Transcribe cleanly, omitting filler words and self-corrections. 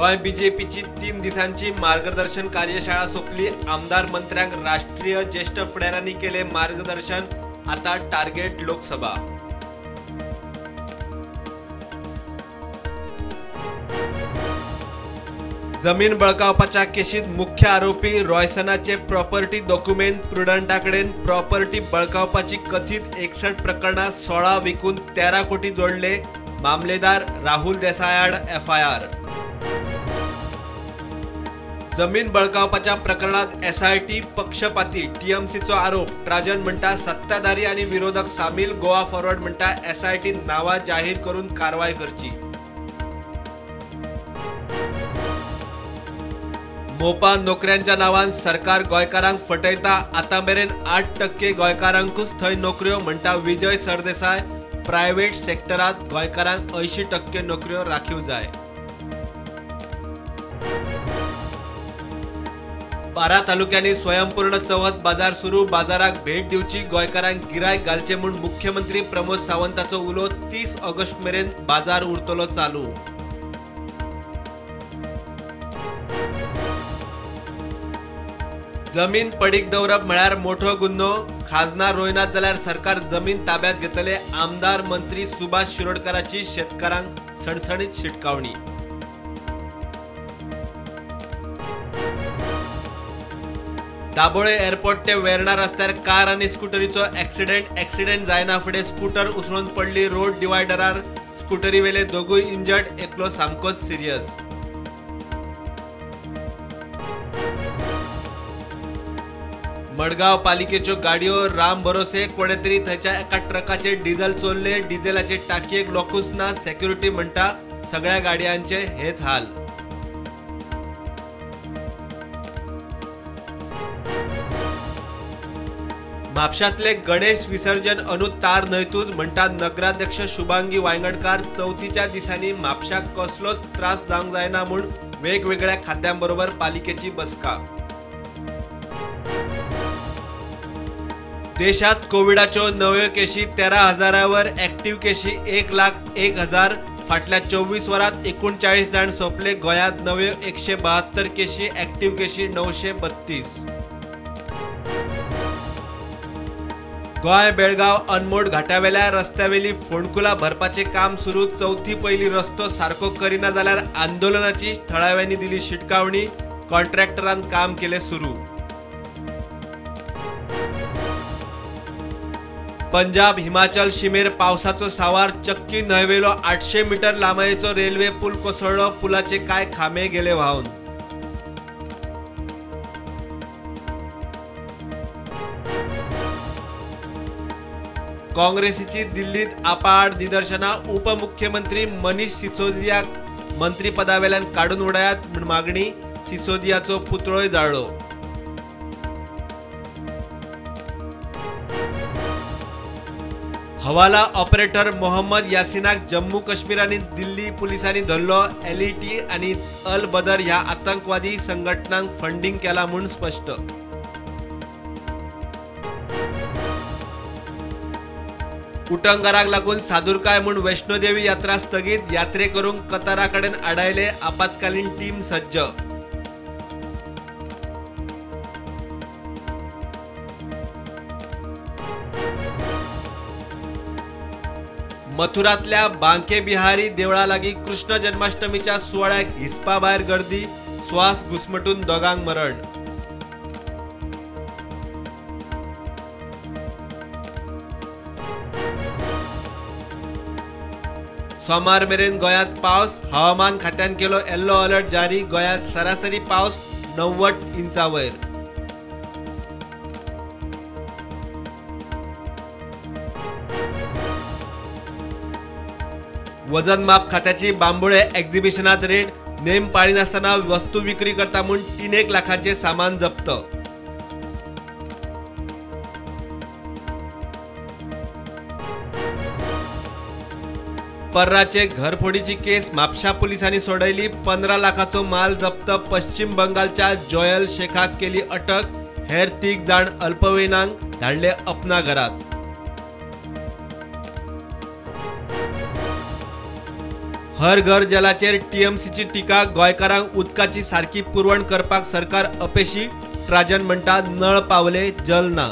गोंय बीजेपीची 3 दिसांची मार्गदर्शन कार्यशाळा सोंपली. आमदार मंत्र्यांक राष्ट्रीय ज्येष्ठ फुडाऱ्यांनी केले मार्गदर्शन. आता टार्गेट लोकसभा. जमीन बळकावपाच्या केशीत मुख्य आरोपी रॉयसनाचे प्रॉपर्टी डॉक्युमेंट प्रुडंटाकडेन. प्रॉपर्टी बळकावपाची कथीत 61 प्रकरणात 16 विकून 13 कोटी जोडले. मामलेदार राहुल देसायाड एफआयआर. जमीन बळकावपाच्या प्रकरणात एसआयटी पक्षपाती, टीएमसीचो आरोप. ट्राजन म्हणटा सत्ताधारी आनी विरोधक सामील. गोवा फॉरवर्ड म्हणटा एसआयटी नांवां जाहीर करून कारवाय करची. मोपा नोकऱ्यांच्या नावान सरकार गोंयकारांक फटयता. आतां मेरेन 8% गोंयकारांकूच थंय नोकऱ्यो म्हणटा विजय सरदेसाय. प्रायव्हेट सेक्टरांत गोंयकारांक 80% नोकऱ्यो राखीव जाय. 12 तालुक्यांनी स्वयंपूर्ण चवथ बाजार सुरू. बाजाराक भेट दिवची, गोंयकारांक गिरायक घालचें म्हूण मुख्यमंत्री प्रमोद सावंताचो उलो. 30 ऑगस्ट मेरेन बाजार उरतलो चालू. जमीन पडीक दवरप म्हळ्यार मोठो गुन्हो. खाजना रोयनात जाल्यार सरकार जमीन ताब्यात घेतले. आमदार मंत्री सुभाष शिरोडकाराची शेतकारांक सणसणीत शिटकावणी. दाबोळे एअरपोर्ट ते वेर्णा रस्त्यार कार आनी स्कुटरीचो एक्सिडेंट. एक्सिडेंट जायना फुडें स्कूटर उसळून पडली रोड डिवायडरार. स्कुटरी वेले दोगूय इंजर्ड, एकलो सामकोच सिरियस. मडगांव पालिकेच्यो गाडयो राम भरोसे. कोणे तरी थंयच्या एका ट्रकाचेर डिझल चोरले. डिझेलाचे टाकयेक लोकूच ना. सेक्युरिटी म्हणटा सगळ्या गाडयांचे हेच हाल. म्हापशांतले गणेश विसर्जन अंदू तार न्हंयतूच म्हणटा नगराध्यक्ष शुभांगी वायंगणकार. चवथीच्या दिसांनी म्हापशाक कसलोच त्रास जावंक जायना म्हूण वेगवेगळ्या खात्यांबरोबर पालिकेची बसका. देशात कोविडाच्यो नव्यो केशी 13,000वर, ॲक्टिव्ह केशी 1,01,000. फाटल्या 24 वरांत 39 जाण सोंपले. गोंयांत नव्यो 172 केशी, ॲक्टिव्ह केशी 932. गोंय बेळगांव अनमोड घाटावेल्या रस्त्यावेली फोंडकुलां भरपाचें काम सुरू. चवथी पयलीं रस्तो सारको करिना जाल्यार आंदोलनाची थळाव्यांनी दिली शिटकावणी. कॉन्ट्रॅक्टरान काम केलें सुरू. पंजाब हिमाचल शिमेर पावसाचो सावार. चक्की न्हंयवेलो 800 मीटर लांबायेचो रेल्वे पूल कोसळ्ळो. पुलाचे कांय खांबे गेले व्हांवन. काँग्रेसीची दिल्लीत आपाआड निदर्शनां. उपमुख्यमंत्री मनीष सिसोदियाक मंत्रीपदावेल्यान काडून उडयात म्हूण मागणी. सिसोदियाचो पुतळोय जाळ्ळो. हवाला ऑपरेटर मोहम्मद यासिनाक जम्मू काश्मीर आनी दिल्ली पुलिसांनी धरलो. एलईटी आनी अल बदर ह्या आतंकवादी संघटनांक फंडींग केला म्हूण स्पश्ट. उटंगाराक लागून सादुरकाय म्हूण वैष्णोदेवी यात्रा स्थगीत. यात्रेकरूंक कतारा कडेन आडायले. आपत्कालीन टीम सज्ज. मथुरातल्या बांके बिहारी देवळा लागीं कृष्ण जन्माष्टमीच्या सुवाळ्याक हिसपाभायर गर्दी. श्वास घुसमटून दोगांक मरण. सोमार मेरेन गोंयांत पावस. हवामान खात्यान केलो येल्लो अलर्ट जारी. गोंयांत सरासरी पावस 90 इंचा वयर. वजन माप खात्याची बांबोळे एक्झिबिशनात रेड. नेम पाळिनासतना वस्तू विक्री करता म्हूण 3 लाखांचे सामान जप्त. पर्राचे घरफोडीची केस म्हापशा पुलिसांनी सोडयली. 15 लाखाचो माल जप्त. पश्चिम बंगालच्या जोयल शेखाक केली अटक. हेर 3 जाण अल्पवयीनांक धाडले अपना घरात. हर घर जलाचेर टीएमसीची टिका. गोंयकारांक उदकाची सारकी पुरवण करपाक सरकार अपेशी. ट्राजन म्हणटा नळ पावले, जल ना.